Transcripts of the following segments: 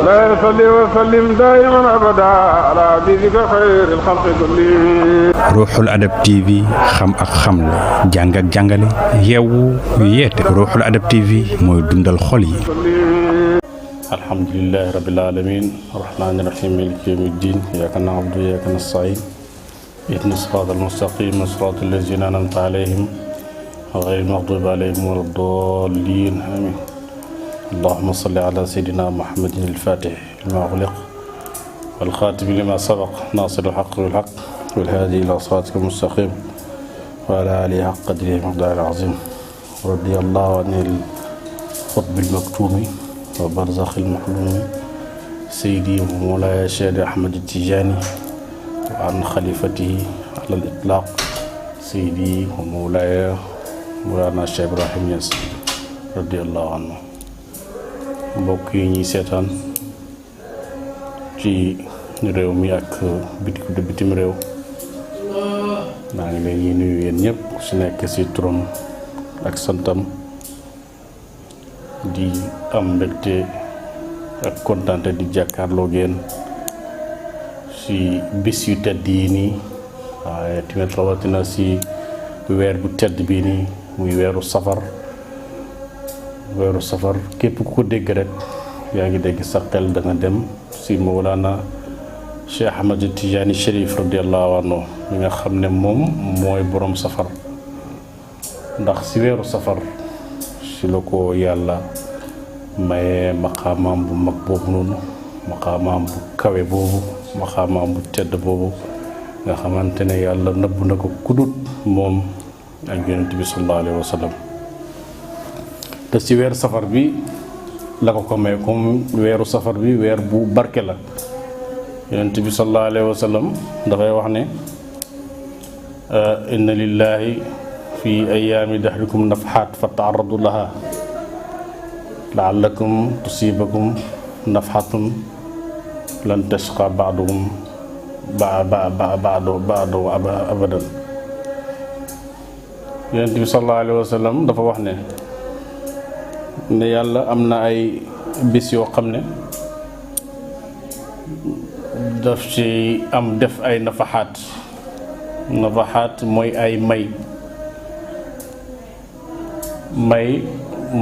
لا يصلي وسلم دائما أبدا على حبيبك خير الخلق كلهم. Ruuxul Adab TV xam ak xamle jàng ak jàngale yeewu yeete Ruuxul Adab TV mooy dundal xol yi. alhamdulillahi rabbil alamin arrahmanir rahim maliki yawmiddin iyyaka na'budu wa iyyaka nasta'in ihdinas siratal mustaqim siratal ladzina an'amta alayhim ghayril maghdubi alayhim waladdallin amin. اللهم صل على سيدنا محمد الفاتح لما أغلق والخاتم لما سبق ناصر الحق بالحق والهادي إلى صراطك المستقيم وعلى آله حق قدره ومقداره العظيم. رضي الله عن القطب المكتوم وبرزخ المحلوم سيدي ومولاي الشيخ أحمد التجاني وعن خليفته على الإطلاق سيدي ومولاي مولانا الشيخ إبراهيم ياس رضي الله عنه. mbokk yi ñuy seetaan ci réew mi ak bitim réew maa ngi leen di nuyu yéen ñëpp su nekk ci turam ak santam di am mbégte ak kontaante di jàkkaarloo ngeen ci bis yu tedd yi nii waaye tamit rawatina ci weer bu tedd bii nii muy weeru safar képp ku ko dégg rek yaa ngi dégg sa xel da nga dem ci Mawlana Cheikh Ahmad Tijani Chérif radiyallahu anhu mi nga xam ne moom mooy borom safar ndax ci weeru safar ci la ko yàlla maye maqaamaam bu mag boobu noonu maqaamaam bu kawe boobu maqaamaam bu tedd boobu nga xamante ne yàlla nëbb na ko kudut moom ak yonent bi sallallahu alayhi wa sallam te ci weeru safar bi la ko may comme weeru safar bi weer bu barke la yonent bi sallallahu alayhi wa sallam dafay wax ne inna lillahi fi ayaami dahrikum nafxaat fa taarradu laha laallakum tusibakum nafxatun lan tashqa baaduhum baado abadan. yonent bi sallallahu alayhi wa sallam dafa wax ne yàlla am na ay bis yoo xam ne daf ci am def ay nafaxaat mooy ay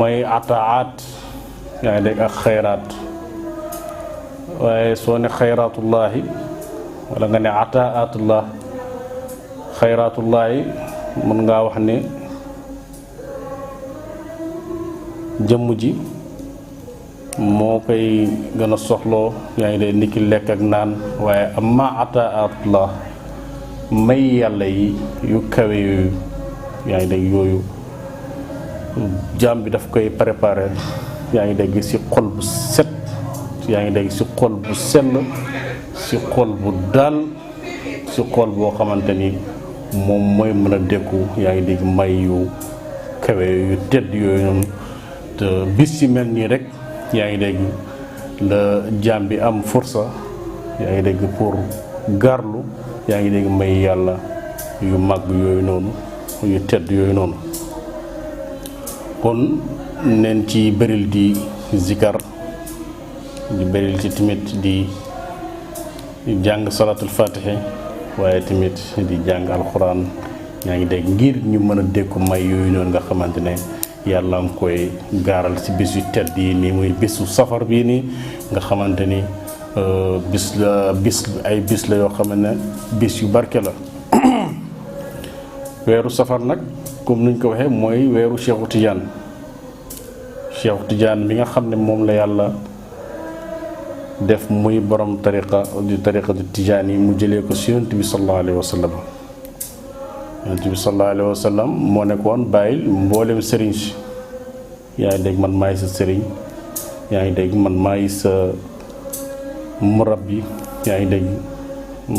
may ataat yaa ngi dégg ak xayraat waaye soo ne xayraatullaahi wala nga ne ataatullah xayraatullaahi mën ngaa wax ne jëmm ji moo koy gën a soxloo yaa ngi dee niki lekk ak naan waaye amma ataatullah may yàlla yi yu kawe yooyu yaa ngi dégg yooyu jaam bi daf koy préparé yaa ngi dégg ci xol bu set yaa ngi dégg ci xol bu sell ci xol bu dal ci xol boo xamante ni moom mooy mën a dékku yaa ngi dégg may yu kawe yu tedd yooyu noonu te bis ci mel nii rek yaa ngi dégg la jaam bi am forsa yaa ngi dégg pour garlu yaa ngi dégg may yàlla yu màgg yooyu noonu yu tedd yooyu noonu kon neen ci bëril di zikar di bëril ci tamit di jàng salatul fatiha waaye tamit di jàng alxuraan yaa ngi dégg ngir ñu mën a dékku may yooyu noonu nga xamante ne yàlla am koy gaaral ci bis yu tedd yi nii muy bisu safar bii nii nga xamante ni bis la yoo xam ne bis yu barke la. weeru safar nag comme nuñ ko waxee mooy weeru Cheikhu Tidiane bi nga xam ne moom la yàlla def muy borom tariqa du Tidiane yi mu jëlee ko ci yonent bi sallallahu alayhi wa sallam. yonent bi sallallahu alayhi wa sallam moo nekkoon bàyyil mboolem sëriñ si yaa ngi dégg man maay sa sëriñ yaa ngi dégg man maay sa murabbi yaa ngi dégg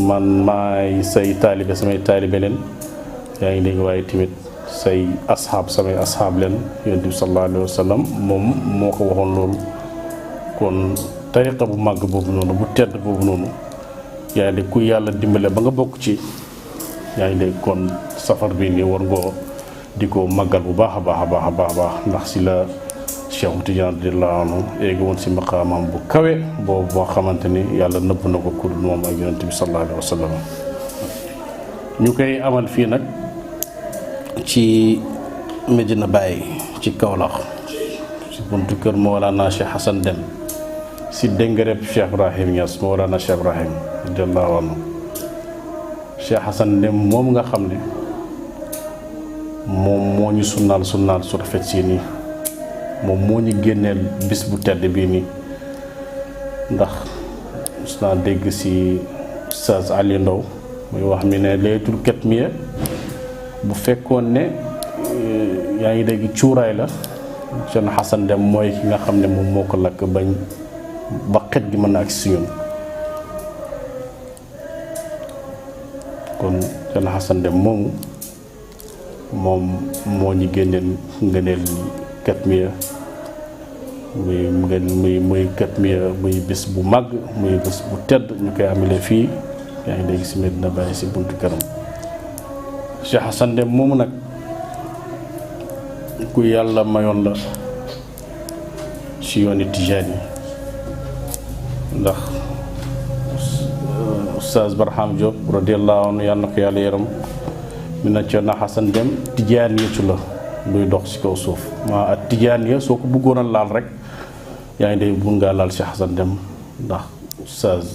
man maay say taalibe samay taalibe leen yaa ngi dégg waaye tamit say asxaab samay asxaab leen yonent bi sallallahu alayhi wa sallam moom moo ko waxoon loolu. kon tariqa bu màgg boobu noonu bu tedd boobu noonu yaa ngi dégg ku yàlla dimbale ba nga bokk ci yaa ngi dégg kon safar bi nii war ngoo di ko màggal bu baax a baax ndax si la Cheikh Tidiane radiyallahu anhu eegi woon si maqaamam bu kawe boobu boo xamante ni yàlla nëbb na ko kudul moom ak yonent bi sallallahu alayhi wa sallam ñu koy amal fii nag ci Medina Baye ci Kaolack si buntu kër Mawlana Cheikh Hassan Deme si déngareb Cheikh Ibrahim Niass Mawlana Cheikh Ibrahim radiyallahu anhu Cheikh Hassan Deme moom nga xam ne moom moo ñu sunnaal su rafet si nii moom moo ñu génneel bis bu tedd bii nii ndax mos naa dégg si Oustaz Ali Ndaw muy wax mi ne laylatul katmiya bu fekkoon ne yaa ngi dégg cuuraay la Cheikh Hassan Deme mooy ki nga xam ne moom moo ko lakk bañ ba xet gi mën na ak si ñun kon Cheikh Hassan Deme moom moo ñu génneel ngëneel katmiya muy katmiya muy bis bu màgg muy bis bu tedd ñu koy amele fii yaa ngi dégg si Medina Baye si buntu këram Cheikh Hassan Deme moomu nag ku yàlla mayoon la si yooni tijaan yi ndax Oustaz Barham Diop radiyallahu anhu yàlla na ko yàlla yaram mi na Cheikh Hassan Deme tijaan yeetu la luy dox si kaw suuf maa ak tijaan ya soo ko bëggoon a laal rek yaa ngi dégg mun ngaa laal Cheikh Hassan Deme ndax Oustaz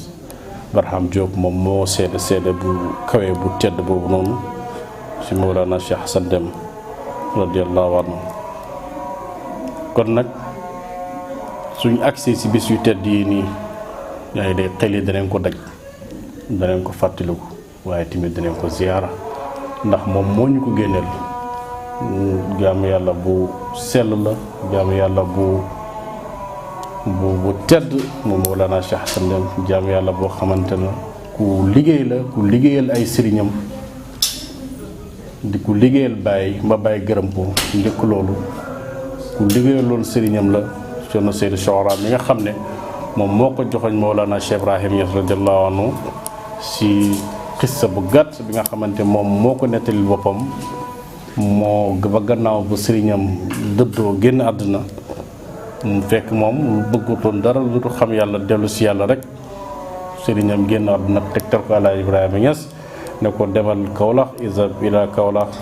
Barham Diop moom moo seede bu kawe bu tedd boobu noonu si Mawlana Cheikh Hassan Deme radiyallahu anhu kon nag suñu agsee si bis yu tedd yi nii yaa ngi dégg xel yi danañ ko daj danañ ko fàttaliku waaye tamit danañ ko ziyaara ndax moom moo ñu ko génneel jaamu yàlla bu sell la jaamu yàlla bu tedd moom Mawlana Cheikh Hassan Deme jaamu yàlla boo xamante ne ku liggéey la ku liggéeyal ay sëriñam di ku liggéeyal Baye ba Baye gërëm ko njëkk loolu ku liggéeyaloon sëriñam la Cheikh Seydou Sohra mi nga xam ne moom moo ko joxoñ Mawlana Cheikh Ibrahim Niass radiyallahu anhu si xissa bu gàtt bi nga xamante moom moo ko nettalil boppam moo ba gannaaw ba sëriñam dëddoo génn àdduna mu fekk moom bëggutoon dara lu dul xam yàlla dellu si yàlla rek sëriñam génn àdduna tegtal ko Alaaji Ibrahima Niass ne ko demal Kaolack izhab ila Kaolack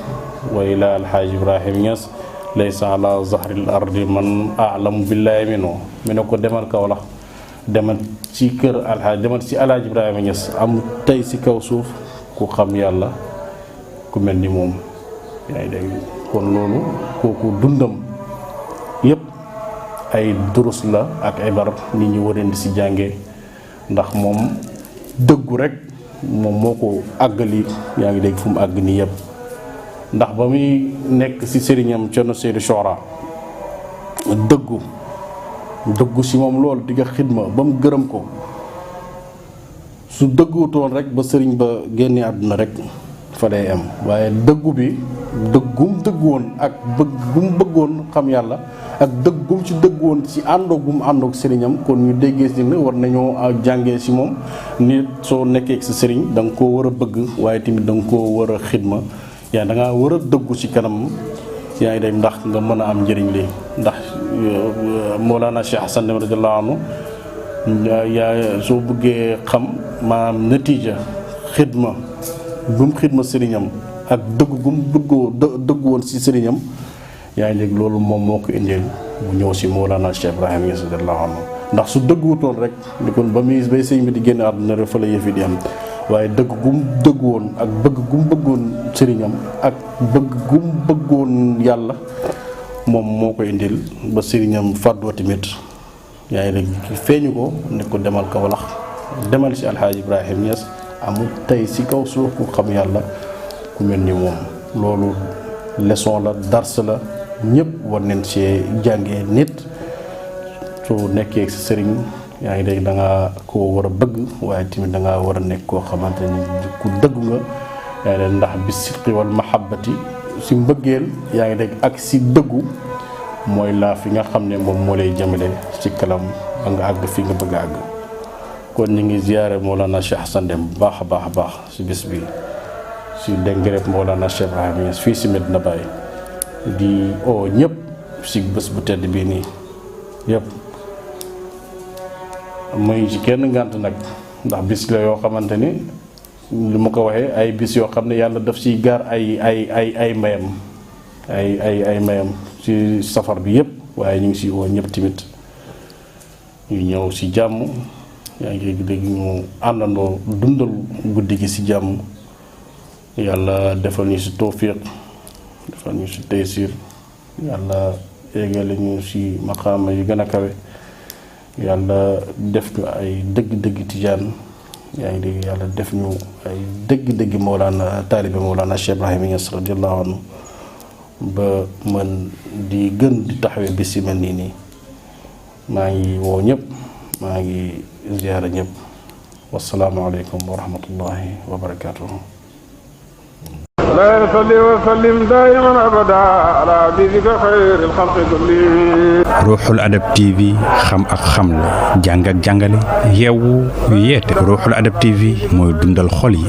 wa ila Alhaaji Ibrahima Niass laysa ala zahril ardi man a'lamu billahi minhu mi ne ko demal Kaolack demal ci kër Alhaaji demal ci Alaaji Ibrahima Niass am tey si kaw suuf ku xam yàlla ku mel ni moom yaa ngi dégg kon loolu kooku dundam yépp ay durus la ak ay barab nit ñi wareen di si jànge ndax moom dëggu rek moom moo ko àggali yaa ngi dégg fu mu àgg nii yépp ndax ba muy nekk si sëriñam Cheikh Seydou Sohra dëggu si moom loolu di nga xidma ba mu gërëm ko su dëggutoon rek ba sëriñ ba génne àdduna rek fa day am waaye dëggu bi dëggum dëggoon ak bëggum bëggoon xam yàlla ak dëggum ci dëggoon ci àndoogum àndoog sëriñam kon ñu déggee si ne war nañoo jàngee si moom nit soo nekkee sa sëriñ da nga koo war a bëgg waaye tamit da nga koo war a xidma yaa da ngaa war a dëggu ci kanam yaa ngi day ndax nga mën a am njëriñ li ndax Mawlana Cheikh Hassan Deme radiyallahu anhu yaa soo bëggee xam maanaam natiija xidma bu mu xidma sëriñam ak dëgg gu mu dëgg woon si sëriñam yaa ngi dégg loolu moom moo ko indeel mu ñëw si Mawlana Cheikh Ibrahima Niass radiyallahu anhu ndax su dëgguwutoon rek ni kon ba muy bay sëñ bi di génn àdduna rek fa la yëf yi di am waaye dëgg gu mu dëgg woon ak bëgg gu mu bëggoon sëriñam ak bëgg gu mu bëggoon yàlla moom moo ko indil ba sëriñam fàddoo tamit yaa ngi dégg feeñu ko ne ko demal Kaolack demal si Alhaaji Ibrahima Niass amul tey si kaw suuf ku xam yàlla ku mel ni moom loolu leçon la dars la ñëpp war nañ see jàngee nit soo nekkee si sëriñ yaa ngi dégg da nga koo war a bëgg waaye tamit da nga war a nekk koo xamante ni ku dëgg nga yaa ngi dégg ndax bi sidqi wal mahabbati si mbëggeel yaa ngi dégg ak si dëggu mooy laa fi nga xam ne moom moo lay jëmale ci kalam ba nga àgg fi nga bëgg a àgg kon ñu ngi ziyaare Mawlana Cheikh Hassan Deme bu baax a baax a baax si bis bi si déngreb Mawlana Cheikh Ibrahima Niass fii si Medina Baye di ñëpp si bés bu tedd bii nii yëpp muy ci kenn ngànt nag ndax bis la yoo xamante ni li ma ko waxee ay bis yoo xam ne yàlla daf siy gaar ay mayam ay mayam ci safar bi yëpp waaye ñu ngi si woo ñëpp tamit ñu ñëw si jàmm yaa ngi dégg ñu àndandoo dundal guddi gi si jàmm yàlla defal ñu si tawfiq defal ñu si taysir yàlla yeggale ñu si maqaama yu gën a kawe yàlla def ñu ay dëgg-dëgg tijaan yaa ngi dégg yàlla def ñu ay dëgg-dëgg Mawlana taalibe Mawlana Cheikh Ibrahima Niass radiyallahu anhu ba mën di gën di taxawee bis yi mel nii maa ngi woo ñëpp maa ngi ziyaara ñëpp wassalaamu aleykum wa rahmatullahi wa barakatuhu لا يصلي وسلم دائما ابدا على حبيبك خير الخلق كلهم ruuxul adab TV xam ak xamle jàng ak jàngale yeewu yeete ruuxul adab TV mooy dundal xol yi